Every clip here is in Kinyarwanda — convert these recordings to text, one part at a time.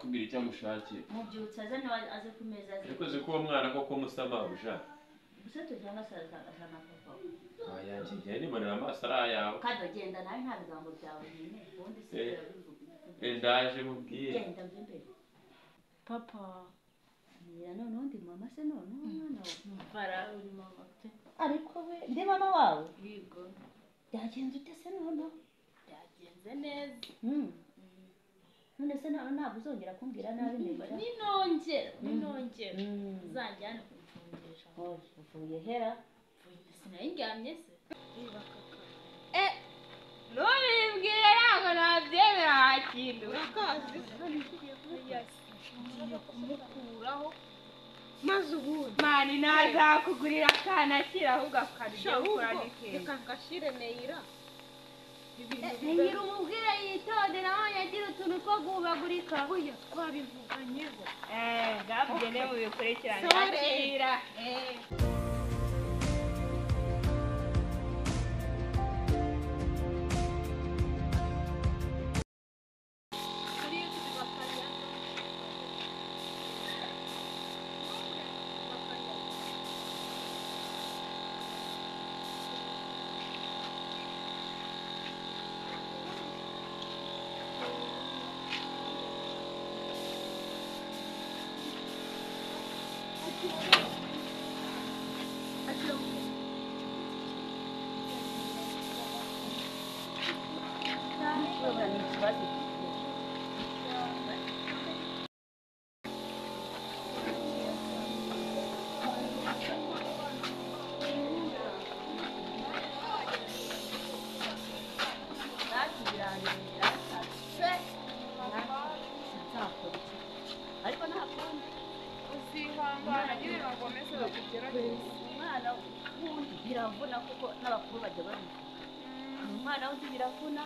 Arakubwira icyo agushakira. Mubyutse aze nawe aze ku meza aze. Ariko uzi ko uwo mwana koko musa mabuja. Gusa tujyana saza na papa. Oya ngiye nibonera amaso ari ayawe. Kado genda nawe nta bigambo byawe nyine. Ubundi se urabivuga. Ndaje mubwire. Genda mve imbere. Papa. Nira none undi mama se none umwana wawe. Mvara uri mama pe. Ariko we ndi mama wawe? Yego. Byagenze ute se none? Byagenze neza. None se ntabwo uzongera kumbwira nabi neza. Ninongera. Uzanjyane kumfungisha. Uvuye hera? Sinari se. Nubibwira ntabwo nabyemera nta kintu. Urakazi? Ngiye kumukuraho maze ubundi mani nazakugurira akana akira ahubwo akarya gukora n'ikindi. Reka ngashire Neyira. Neyira umubwire yitonde nawe agira utuntu two guhubagurika. Oya twabivuganyeho. Ngabugene mubikurikirane akira. Biravuna kuko n'abakuru bajya babivuga. Umwana wundi biravuna,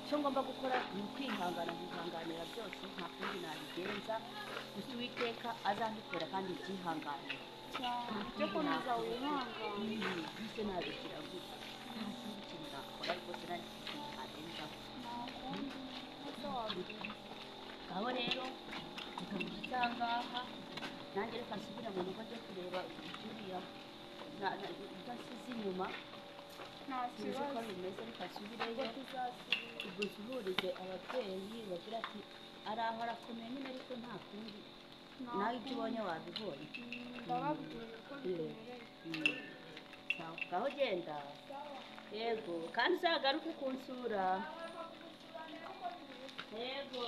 icyo ngomba gukora ni ukwihangana nkihanganira byose nta kundi nabigenza, gusa Uwiteka azandikora kandi byihanganira. Cyo komeza wihangane. Bise nabigira gutya. Nta kindi kintu nakora rwose nta kintu narenzaho. Ngaho rero reka ngushyize aha ngaha, nanjye reka nsubire mu rugo njye kureba ibyuriya udasize inyuma. Sinzi uko bimeze reka nsubireyo, ubwo nsuhurize ababyeyi bagira ati ari aho arakomeye nyine ariko nta kundi nawe ibyo ubonye wabibonye. Ngaho genda. Yego kandi uzagaruke kunsura. Yego.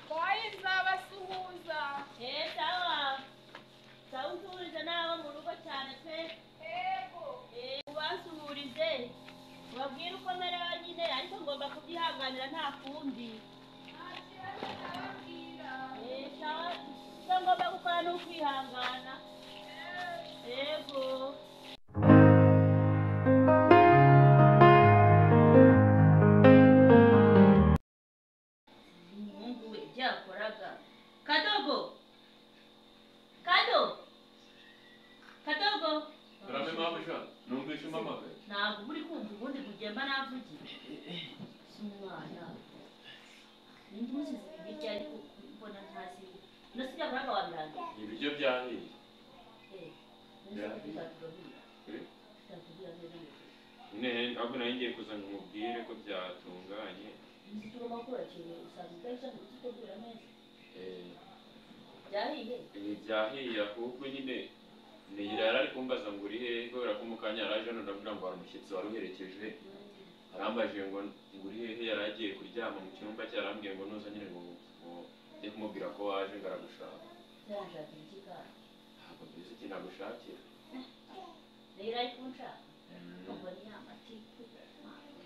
Bayi nzabasuhuza. Sawa. Sawa unsuhurize n'abo mu rugo cyane pe. Yego. Ubasuhurize. Ubabwire uko merewe nyine ariko ngomba kubyihanganira nta kundi. Sawa. Icyo ngomba gukora ni ukwihangana. Yego. Umuhungu we ibyo yakoraga. Kadogo. Kado. Kadogo. Turame mabuja, numvishe umpamagaye. Ntabwo uri kumva ubundi kugenda navugira. Si umwana. Nindi umusize ibiryo ariko mbona ntazi. Nasi yakoraga wabirangiye. Ibiryo byahiye. Nyine ahubwo nari ngiye kuza ngo nkubwire ko byatunganye. Byahiye ahubwo nyine Neyira yari ari kumbaza ngo uri hehe kubera ko mu kanya yaraje hano ndavuga ngo hari umushyitsi wari uherekeje, arambajije ngo uri hehe, yari agiye kuryama mu cyumba cye arambwiye ngo nuza nyine ngo njye kumubwira ko waje ngo aragushaka. Ntabwo mbizi ikintu agushakira.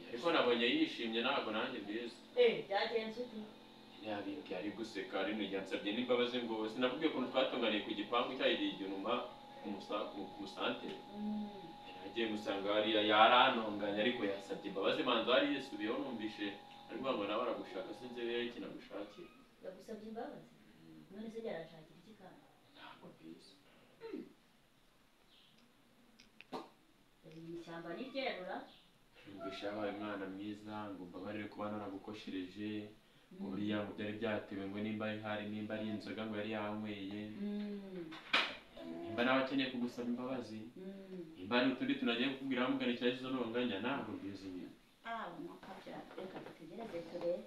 Ariko nabonye yishimye ntabwo nanjye mbizi. Byagenze ute? Yabimbwiye ari guseka ari yansabye n'imbabazi ngo sinakubwiye ukuntu twatunganiye ku gipangu cyayigiye inyuma ku musantere. Nagiye gusanga hariya yaranonganye ariko yasabye imbabazi manza hari yisubiyeho numvishe ariko ngo nawe aragushaka sinzi rero ikintu agushakira. Yagusabye imbabazi? None se yarashakira iki kandi? Ntabwo mbizi. Ishyamba ni ryerura. Numvisha yabaye umwana mwiza ngo mbabarire kuba naragukoshereje ngo buriya ngo byari byatewe ngo nimba ari hari nimba ari inzoga ngo yari yanyweye nimba nawe akeneye kugusaba imbabazi nimba hari utundi tunagiye kukubwira amugana ikibazo ntonganya ntabwo mbizi nyine. Reka dutegereze turebe.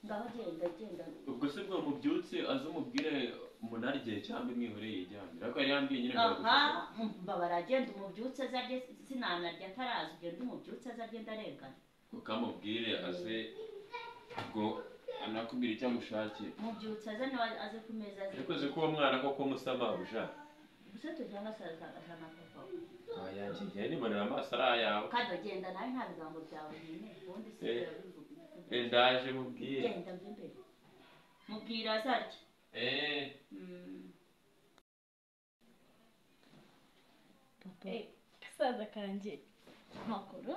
Ngaho genda genda. Ubwo se bwo mubyutse aze umubwire munarye cyangwa imwihoreye yijyamire ariko yari yambwiye nyine aha mbabara agenda umubyutse azarye sinanarya ataraza ugenda umubyutse azagenda arengana. Ukamubwire aze ubwo anakubwira icyo amushakiye. Mubyutse aze nawe aze ku meza aze. Ariko uzi ko uwo mwana koko musamabuja. Gusa tujyana asaza azana papa. Oya ngiye nibonera amaso ari ayawe. Kandi agenda nawe nta bigambo byawe nyine ubundi se birabivuga. Ndaje mubwire. Genda mve imbere. Mubwire azarya. Papa. Gasaza kanjye makuru.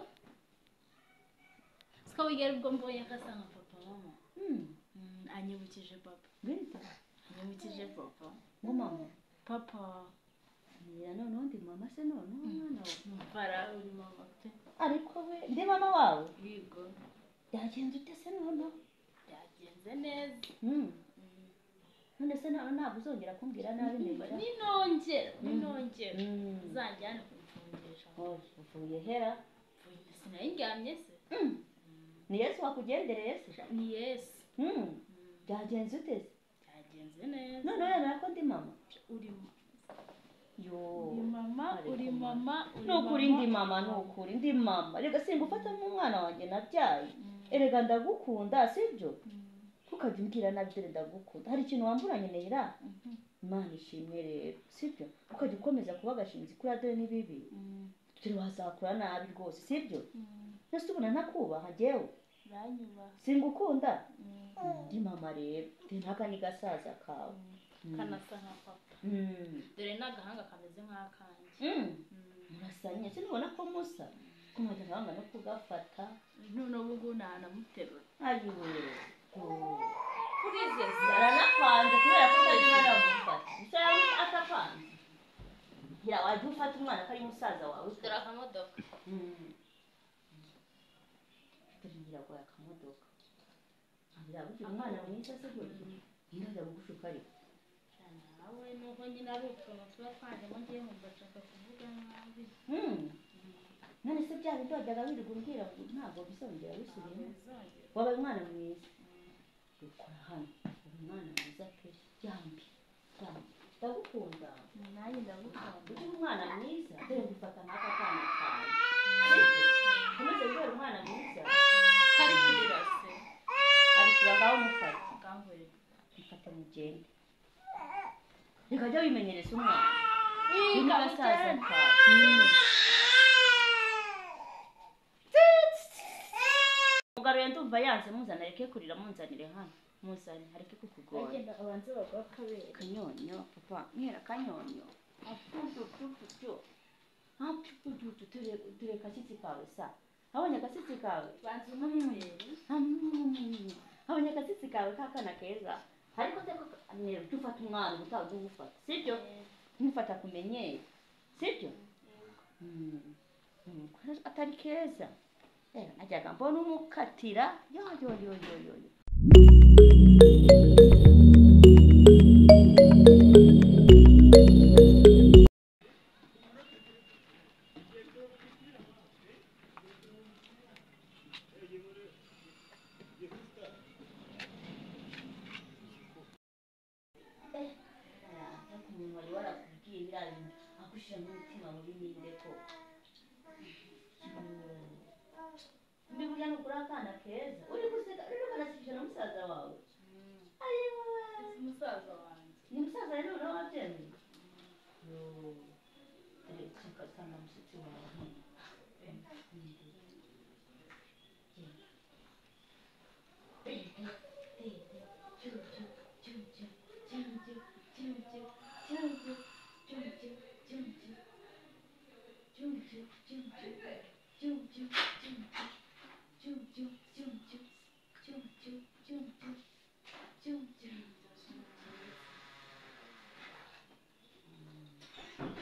Siko wigera ubwo mbonye gasa nka papa mama. Anyibukije papa. Bita. Anyibukije papa. Ngo mama. Papa. Nira none undi mama se none umwana wawe. Para uri mama pe. Ariko we ndi mama wawe? Yego. Byagenze ute se none? Byagenze neza. None se ntabwo uzongera kumbwira nabi nibara? Ninongera, ninongera. Uzanjyane kumfungisha. Oya, uvuye hera? Sinayiryamye se. Ni Yesu wakugendereye se? Ni Yesu. Byagenze ute se? Byagenze neza. None uremera ko ndi mama? Uri mama. Yo. Uri mama, uri mama, uri mama. Nukuri ndi mama, nukuri ndi mama. Reka singufata nk'umwana wanjye nabyaye. Erega ndagukunda sibyo? Ukajya umbwira nabi dore ndagukunda. Hari ikintu wamburanye Nehira? Imana ishimwe rero sibyo? Ukajya ukomeza kuba agashinzi kuri dore ni bibi. Turi wazakura nabi rwose sibyo? Nese ubona ntakubaha jewe? Uranyubaha. Singukunda? Ndi mama rero. Ndi ntaka ni gasaza kawe. Kanasa nka papa. Dore n'agahanga kameze nk'akanjye. Murasanye sinubona ko musa? Kumajya agahanga no kugafata. None ubu ngubu nanamuterura. Ayiwe. Kurize yaranakwanze kubera ko utagiye aramufata. Gusa atakwanze. Ngira wajya ufata umwana ko ari musaza wawe. Dore akamodoka. Dore nyiragoye akamodoka. Ngira ugira umwana mwiza se gutya. Nyiraza kugushuka ariko. Nawe nuko nyine ari utuntu tuba twanjemo ngiye nkumva nshaka kuvuga nabi. None se bya bindi wajyaga wirirwa umbwira ngo ntabwo bizongera bisubiremo. Wabaye umwana mwiza. Ukora hano. Uri umwana mwiza pe. Yambi. Yambi. Ndagukunda. Nanjye ndagukunda. Uri umwana mwiza. Dore ngufata nk'aka kana kawe. Komeze guhera umwana mwiza. Kari kurira se. Ari kurira ngaho mufate. Kangoye. Mufate mugende. Reka jya wimenyereza umwana. Ni gasaza kawe. Mugaruye ndumva yanze muzana areke kurira munzanire hano. Muzane areke kukugora. Agenda abanze bagwa kabere. Kanyonyo papa, mwera kanyonyo. Aputu. Aputu ture kasitsi kawe sa. Abonye akasitsi kawe. Banze umubere. Abonye akasitsi kawe kakana keza. Ariko se nero tufata umwana utazi ugufata. Sibyo? Mufata kumenyera. Sibyo? Atari keza. Najyaga mbona umukatira yo yo yo yo yo. Umuntu wari warakubwiye biriya bintu agushyira mu mutima mubi ninde ko mbi burya nukuri akana keza uri guseka uri kanasibisha na musaza wawe. Ayiwe musaza wanjye ni musaza rero nawe wabyemeye. Yo reka usanga mushyitsi wawe.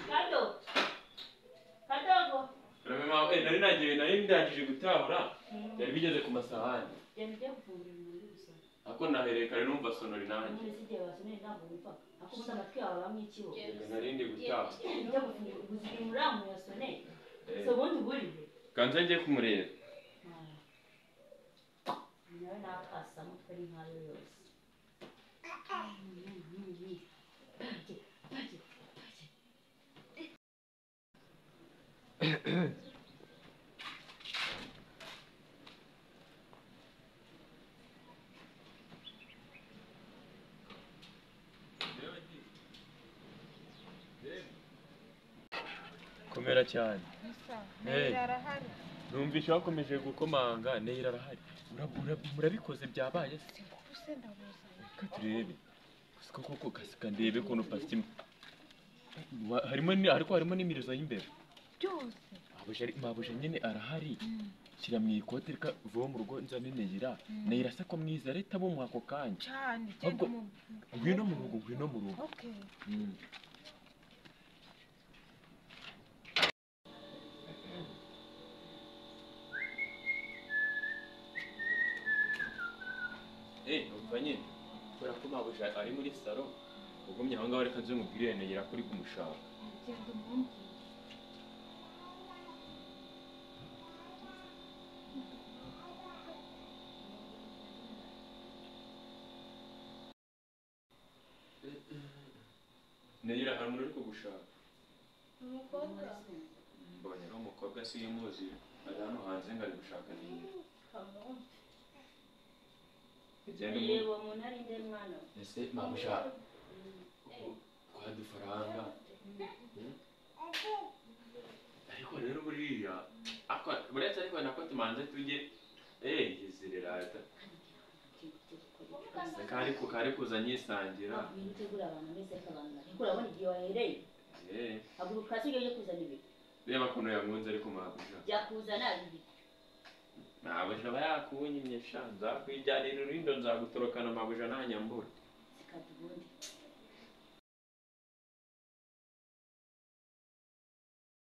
Kado. Kadogo. ndangije gutahura byari bigeze ku masahani. Genda ujye gufungura ibintu gusa. Ako nahereye kare numva sonori nanjye. None se igihe wasoneye ntabwo wumva. Ako ubusa amatwi yawe abamo ikibo. Nari ndi gutaha. Ujya gufungura ubuze ibintu uriya muntu yasoneye. So ubundi burihe. Kanze njye kumureba. Nawe nakasa mutwe ari nkayo yose. Komera cyane. Numvisha bakomeje gukomanga Neyira arahari. Murabikoze byabaye se? Reka turebe. Gusa koko kasika ndebe kono pastima. Harimo ariko harimo n'imirizo y'imbere. Byose. Mabuja nyine arahari. Shyira mu ikote reka vuba mu rugo nzane Neyira. Neyira se ko mwiza leta bo mu ako kanya. Cyane genda mu ngwino mu rugo, ngwino mu rugo. Okay. Umva nyine kubera ko mabuja ari muri salo ugumye aho ngaho reka nze mubwire Neyira ko uri kumushaka. Genda umubwire. Neyira hari umuntu uri kugushaka. Umukobwa? Mbonye ari umukobwa simuzi ari hano hanze ngo ari gushaka Neyira. Yego umuntu ari nde mwana? Ese mabuja kwa dufaranga. Ariko rero buriya ako buretse ariko nako tumanze tujye ngizirira ata. Kari kuza nyisangira. Witegura abantu bese abantu. Ariko urabona igihe wahereye. Haguruka se ujye kuzana ibi. Reba kuno yankunze ariko mabuja. Yakuzana ibi. Mabuja aba yakunyimye sha nzakwijyanira urundo nzagutorokana mabuja ntanyambura. Sikata ubundi.